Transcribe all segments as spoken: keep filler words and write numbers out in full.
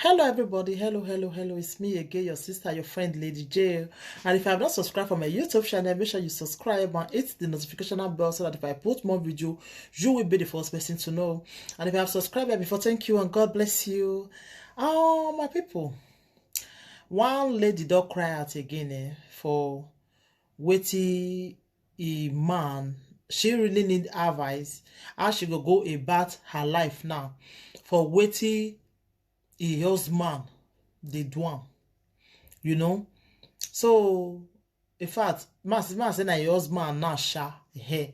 Hello everybody, hello, hello, hello, it's me again, your sister, your friend, Lady J. And if you have not subscribed for my YouTube channel, make sure you subscribe and hit the notification bell so that if I put more video, you will be the first person to know. And if you have subscribed before, thank you and God bless you. Oh, my people, one lady don cry out again eh, for wetin e man. She really need advice how she go go about her life now for wetin e husband dey do am, you know. So in fact, man say man say na e husband now sha, eh,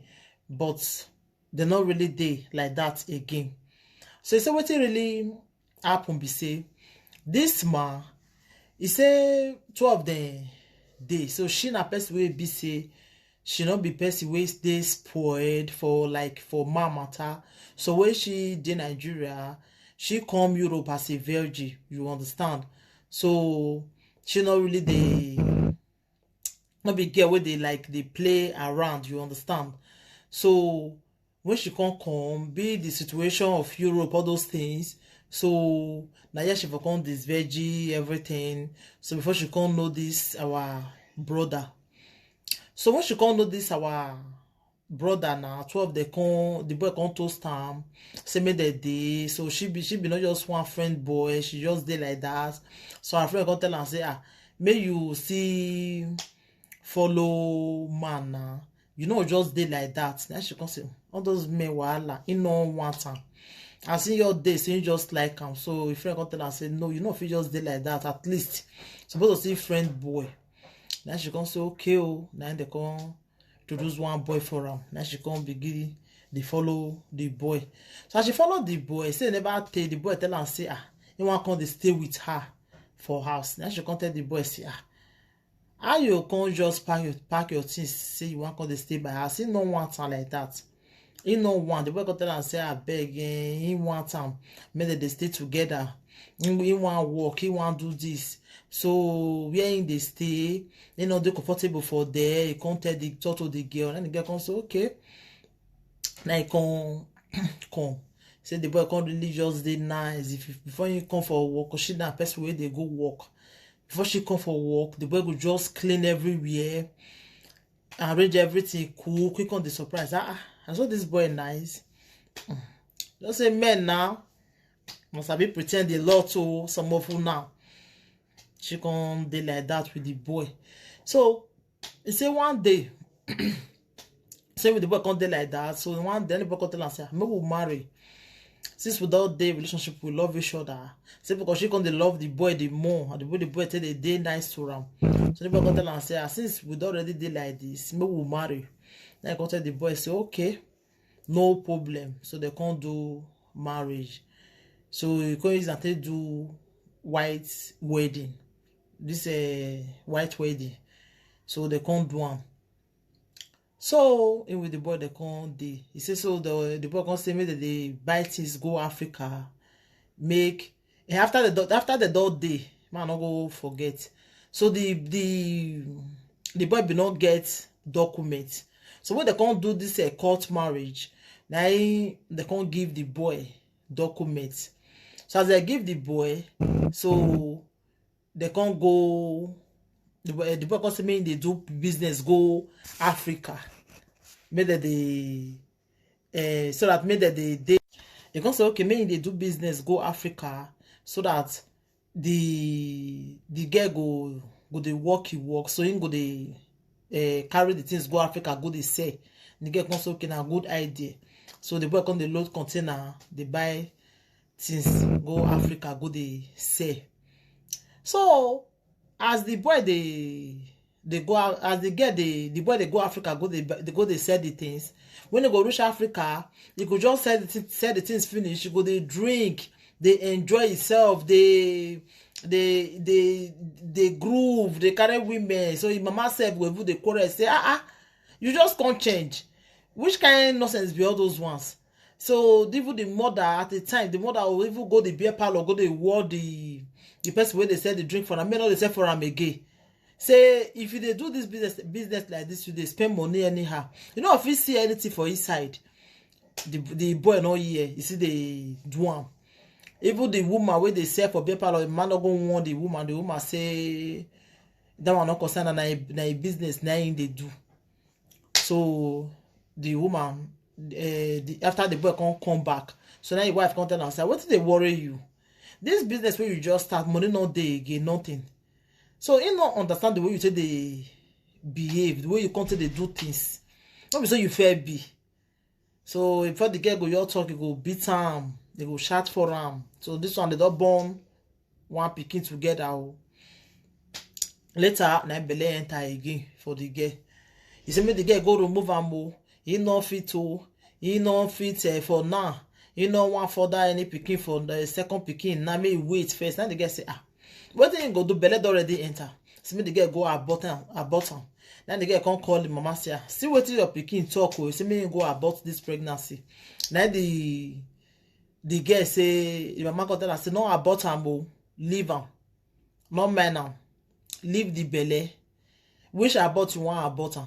but dem no really dey like that again. So e say wetin really happen be say this man, e say two of dem dey. So she na person wey be say she no be person wey dey spoiled for, like, for man matter. So when she dey Nigeria, she come Europe as a virgin, you understand. So she no really dey, no be girl wey dey, like, dey play around, you understand. So when she come come, be the situation of Europe, all those things. So na here she for come this virgin, everything. So before she come know this our brother. So when she come know this our brother now, two of dem come, the boy come toast am, say make dem dey. So she be, she be not just one friend boy, she just dey like that. So her friend come tell am say, ah, make you see follow man now. You know, just dey like that. Now she come say, all those men wahala, he no want am. As he your day, say he just like am. So if friend come tell am say, no, you know, if you just dey like that, at least supposed to see friend boy. Now she come say, okay, oh, now they come introduce one boy for am. Now she come begin dey follow the boy. So as she follow the boy, say never tell the boy, tell am say, ah, he wan come dey stay with her for house. Now she come tell the boy say, ah, how you come just pack your, pack your things, say you wan come dey stay by house? He no want am like that. He no want. The boy come tell am say, abeg, eh, he want am, make dem dey stay together. He, he wan work, he wan do this. So where he dey stay, he no dey comfortable for there. He come tell the, talk to the girl, and the girl come say, okay. Now he come come. Say the boy come really just dey nice. If before he come for work, 'cause she na person wey dey go work. Before she come for work, the boy go just clean everywhere, arrange everything, cook. He come dey surprise. Ah, ah, I saw this boy nice. Mm. Just say men now must have been pretend a lot to some of you now. She come dey like that with the boy. So he say one day, say with the boy come dey like that. So one day, the boy come tell am say, make we marry. Since we don dey relationship, we love each other. Say because she come dey love the boy the more, and the way the boy take dey dey nice to am. So the boy come tell am say, ah, since we don already dey like this, make we marry. Now he come tell the boy say, okay, no problem. So they come do marriage. So he come use am take do white wedding. This uh, white wedding. So they come do am. So he with the boy, they come dey. He say so the, the boy come say make dem dey buy things go Africa, make, and after the do-, after the don dey, man no go forget. So the, the, the boy bin no get document. So when they come do this uh, court marriage, na him they come give the boy document. So as they give the boy, so they come go, the boy, the boy come say make he dey do business go Africa, make dem dey, eh, so that make dem dey dey. He come say okay, make he dey do business go Africa, so that the, the girl go, go dey work, he work, so him go dey, eh, carry the things go Africa, go dey sell. The girl come say okay, na good idea. So the boy come dey load container, dey buy things go Africa, go dey sell. So as the boy dey, dey go out, as the girl dey, the boy dey go Africa, go dey bu-, dey go dey sell the things. When he go reach Africa, he go just sell the thi-, sell the things finish. He go dey drink, dey enjoy himself, dey, dey, dey, dey groove, dey carry women. So his mama sef go even dey quarrel, say, ah, ah, you just come change. Which kind nonsense be all those ones? So even the mother at the time, the mother will even go the beer parlor, go dey ward the, the person wey dey sell the drink for am, may not dey sell for am again. Say if you dey do this business, business like this, you dey spend money anyhow. You know, if you see anything for inside, the, the boy no hear, you see they do am. Even the woman wey dey sell for beer parlor, the man no go warn the woman. The woman say that one no concern her, na him, na him business, na him dey do. So the woman, uh, the, after the boy come come back, so now his wife come tell am say, "Wetin dey worry you? This business wey you just start, money no dey again, nothing." So he no understand the way you take dey behave, the way you come take dey do things. No be so you fair be. So before the girl go your talk, you go beat am, you go shout for am. So this one, they don born one pikin together. Oh. Later, na belle enter again for the girl. He say make the girl go remove am. Oh. He no fit. Oh. He no fit uh, for now. He no want further any pikin for the second pikin. Now me wait first. Now the girl say, "Ah, what thing go do? Belle don already enter." So make the girl go abort am, abort am. Now the girl come call the mama say, "Ah, see wetin your pikin talk. Oh, say make you go abort this pregnancy." Now the the girl say, the mama come tell her say, "No abort am. Oh, leave am. No mind am. Leave the belle. Which abort you want abort am?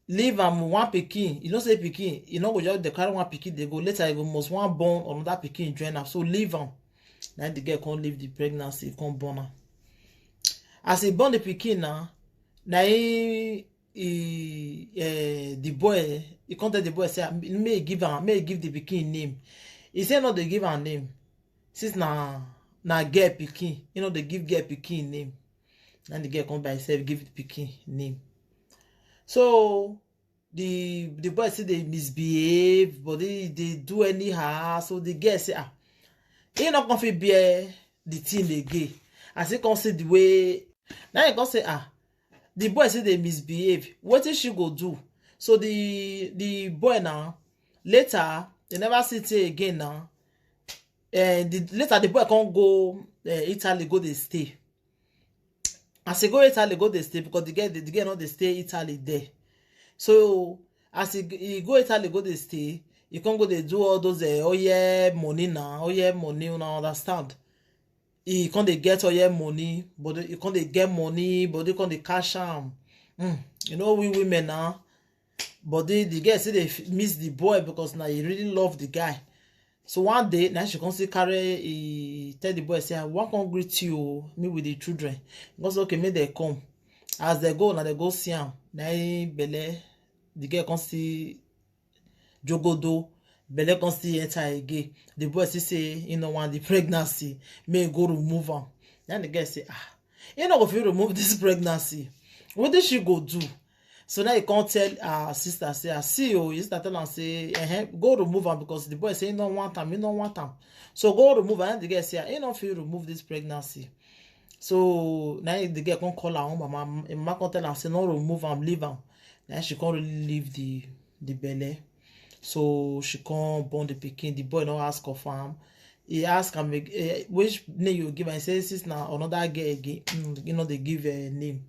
Leave am. One pikin. You know say pikin, you know go just dey carry one pikin dey go. Later you go must one born another pikin join am. So leave am." Now the girl come leave the pregnancy, come born am. As he born the pikin now, now he, he uh, the boy, he come tell the boy say, "May give am, may give the pikin name." He say no, they give am name. Since na na girl pikin, you know they give girl pikin name. And the girl come by herself give the pikin name. So the the boy say they misbehave, but they they do anyhow. So the girl say, "Ah, he not gonna fit bear the thing again." As he come see the way, now he come say, "Ah, the boy say they misbehave. What did she go do?" So the the boy now later they never see say again now. Uh, the, later the boy can't go uh, Italy, go they stay. As he go Italy, go they stay because the girl, the, the girl not they stay Italy there. So as he, he go Italy, go they stay, he can't go they do all those uh, oh yeah money now, oh yeah money, you know, understand? He can't they get oh yeah money, but he can't they get money, but they can't they cash am. Mm. You know we women now, but the the girl say they miss the boy because now he really love the guy. So one day now she come see carry he tell the boy say, "I want come greet you, me with the children." He come say, "Okay, make they come." As they go now they go see him. Now he belle, the girl come see jogodo, belle come see enter again. The boy still say he no want the pregnancy, may go remove am. Then the girl say, "Ah, you no go fit remove this pregnancy. What did she go do?" So now he can't tell her sister, say, "I see you." His sister tell him, say, eh, "Go remove am because the boy say he don't want am, he don't want am. So go remove am." And the girl say, "He don't feel remove this pregnancy." So now the girl can't call her own mama. Him mama can't tell her, say, "No remove am, leave am." Now she can't really leave the the belle. So she can't born the pikin. The boy no ask of am. He ask am, eh, "Which name you give?" And he say, "Since now another girl again, mm, you know they give a name."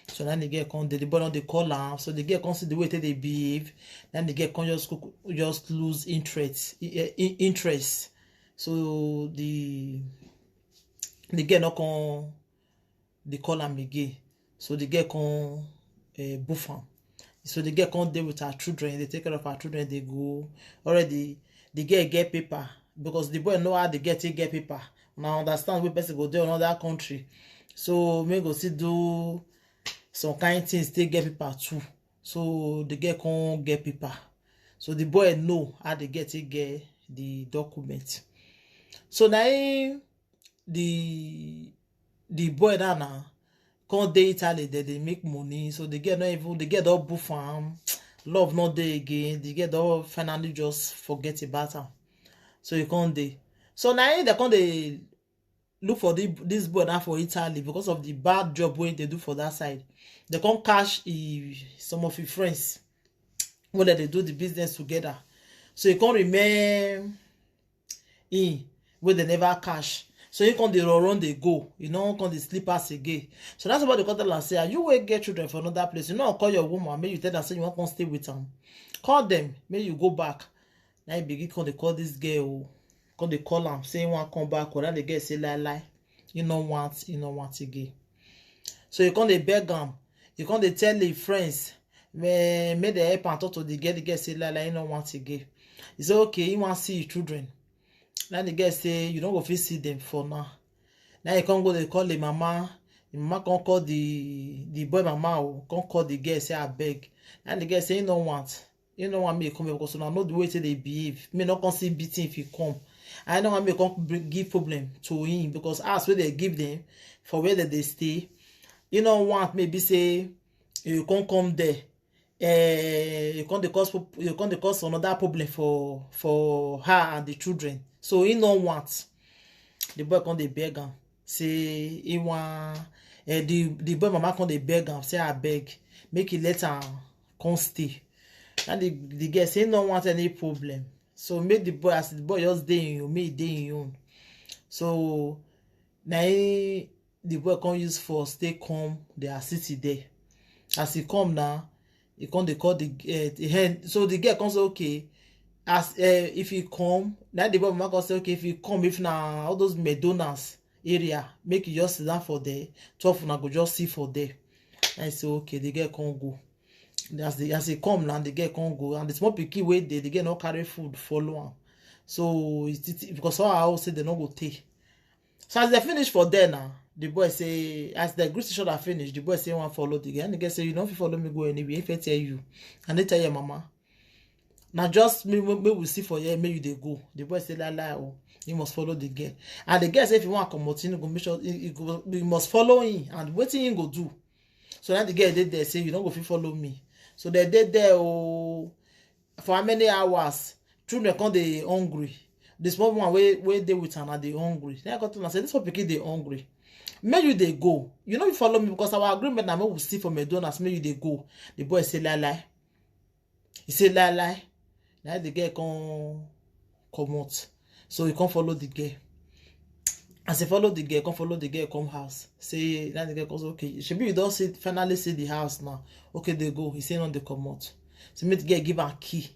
So then the girl come, the, the boy not they call her. So the girl come see the way they behave. Then the girl come just cook, just lose interest, eh, eh, interest. So the the girl not come, they call am again. So the girl come uh, boof am. So the girl come dey with her children. They take care of her children. They go already. The girl get paper because the boy know how the girl take get paper. Now understand we person go dey another country. So me go see do some kind things take get paper too. So the girl come get paper. So the boy know how the girl take get the document. So now him, the the boy that now come dey Italy, they they make money. So the girl not even the girl don't boof am. Love not there again. The girl don't finally just forget about him. So he can't dey. So now him they come dey look for the, this boy now for Italy because of the bad job wey they do for that side. They come catch he, some of his friends when they do the business together. So he can't remain in where they never catch. So he come dey run, run, they go. You know, come dey sleep as again. So that's why they come tell am say, "Are you wey get children for another place? You know, call your woman, make you tell her say you want come stay with am. Call them, make you go back." Now he begin come dey call this girl. Oh. Come dey call am, say he want come back. Or that the girl say, "Lie, lie. You no want, you no want again." So he come dey beg am. He come dey tell him friends, may, may they help and talk to the girl. The girl say, "Lie, lie, you no want again." He say, "Okay, he want see his children." Now the girl say you don't go fit see them for now. Now you can't go, they call the mama. The mama can't call the the boy mama, oh, can't call the girl, say, "I beg." Now the girl say, "You know what? You know what me come because I know the way say they behave. Me not can see beating if you come. I know what me come bring, give problem to him because as where they give them for where that they stay. You know what? Maybe say you can't come there. Eh, you can't cause prob- you can't cause another problem for for her and the children." So he no want. The boy come dey beg am. Say he want. Eh, the the boy mama come dey beg am. Say, "I beg, make he let am come stay." And the the girl say he no want any problem. So make the boy, as the boy just dey in you, make he dey in you. So now he, the boy come use force take come their city there. As he come now, he come dey call the uh, the hen. So the girl come say, "Okay, as uh, if he come," now the boy mama come say, "Okay, if he come, if na all those McDonald's area, make you just sit down for there. Twelve una go just see for there." I say, "Okay." The girl come go. As the as he come now, the girl come go, and the small pikin wey dey, the girl no carry food follow am. So it's, it's because all our house say they no go take. So as they finish for there now, the boy say, as the greet each other finish, the boy say, "One follow the girl." And the girl say, "You don't fit follow me go anywhere. If I tell you, and they tell your mama, now just me, me, me will see for here, me you they go." The boy say, "La la, oh, you must follow the girl." And the girl say, "If you want to come out, you go make sure you, you go, you must follow him. And what he go do?" So now the girl did there say, "You don't go fit follow me." So they did there, oh, for how many hours? Children come dey hungry. The small one wey wey dey with her na dey hungry. Then I got to say, "This one pikin dey hungry. Make you dey go. You know you follow me because our agreement na make we see for McDonald's. Make you dey go." The boy say, "Lie lie." He say, "Lie lie." Now the girl come comot. So he come follow the girl. As he follow the girl, come follow the girl come house. Say, now the girl come say, "Okay, shebi you don't see finally see the house now. Okay, they go." He say, "No, they comot." So make the girl give her key.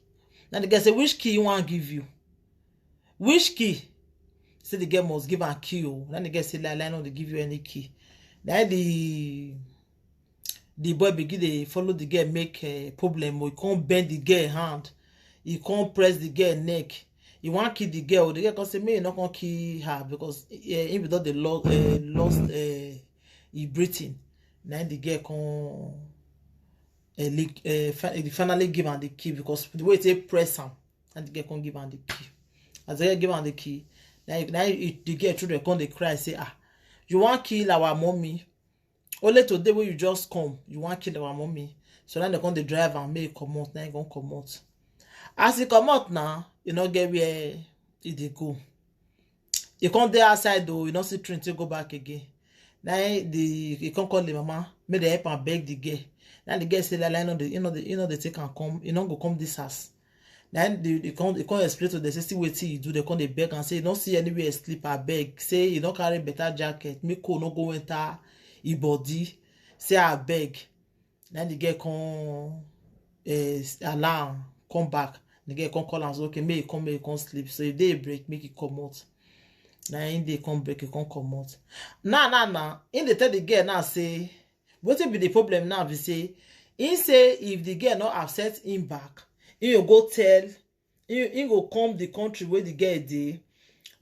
Now the girl say, "Which key you want give you? Which key?" Say the girl must give her key. Oh, now the girl say, "Lie lie, no, they give you any key." Now the the boy begin dey follow the girl make uh, problem. Oh, he can't bend the girl hand. He can't press the girl neck. He want kill the girl. The girl can say, "Me not gonna kill her because uh, if not the lost uh, lost uh, he breathing." Now the girl can uh, lick, uh, fi- he finally give her the key because the way they press him, and the girl can't give her the key. As the girl give her the key, now now he- the girl children come they cry say, "Ah, you want kill our mommy? Only today when you just come, you want kill our mommy." So now they come the drive and make come out. Now he come come out. As he come out now, you know get where he dey go. He come there outside though. You don't see train to go back again. Now the he come call the mama, make the help and beg the girl. Now the girl say, "Lie lie, no, the you know the you know the take and come. You don't go come this house." Then they, they come they come explain to them say, "See wetin you do." They come they beg and say, "You don't see anywhere sleep. I beg. Say you don't carry better jacket. Make cold no go enter e body. Say I beg." Then the girl come uh, allow am come back. The girl come call am say, "Okay, make you come, make you come sleep. So if day break, make you come out." Now in day come break, you come come out. Now, now, now, in the tell the girl now say, wetin be the problem now be say, he say if the girl not accept him back, he go go tell, he, he go come the country where the girl dey,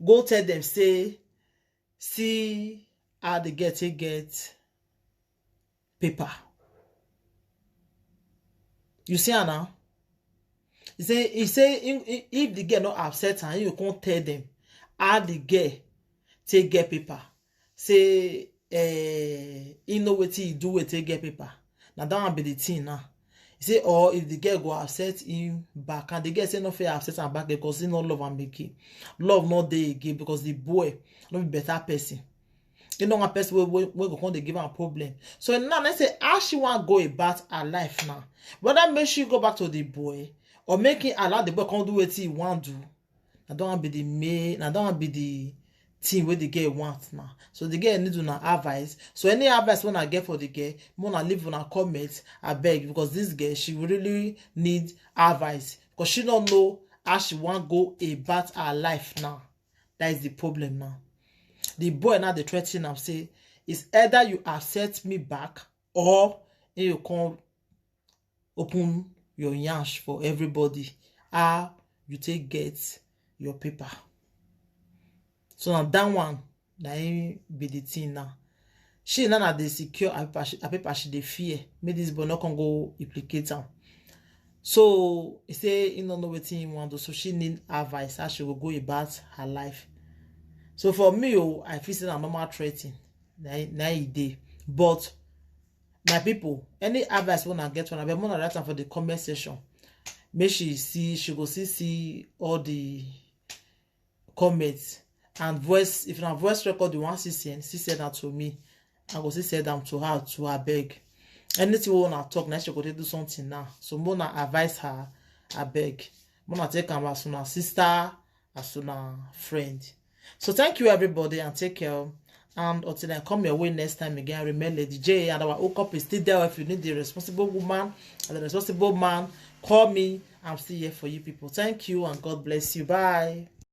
go tell them say, see how the girl take get paper. You see her now? He say he say if, if the girl not upset her, you can't tell them how the girl take get paper. Say eh, he know what he do with take get paper. Now that one be the thing now. He say, or if the girl go upset him back, and the girl say no fair upset her back because he no love am again. Love not dey again because the boy no be better person. You know one person wey wey wey go come dey give am problem. So now let's say how she wan go about her life now. Whether make she go back to the boy or make him allow the boy come do wetin he wan do. Na that one be the main, na that one be the thing wey the girl want now. So the girl need una advice. So any advice wey una get for the girl, make una leave una comment, abeg, because this girl she really need advice because she no know how she wan go about her life now. That is the problem now. The boy now dey threaten am say, "It's either you accept me back or you come open your yansh for everybody how you take get your paper." So na that one na im be the thing now. She now na dey secure her paper, she, her paper she dey fear make this boy no come go implicate am. So he say he no know wetin he wan do, so she need advice how she go go about her life. So for me o, I feel say na normal threatening na na e dey, but my people, any advice wey una get for una, abeg make una write am for the comment section. Make she see, she go see see all the comments and voice. If na voice record you wan see send, see send am to me. I go see send am to her to abeg. Anything wey una talk na she go dey do something now. So make una advise her abeg. Make una take am as una sister, as una friend. So thank you everybody and take care. And until I come your way next time again, remain Lady J and our hookup is still there. If you need the responsible woman and the responsible man, call me. I'm still here for you people. Thank you and God bless you. Bye.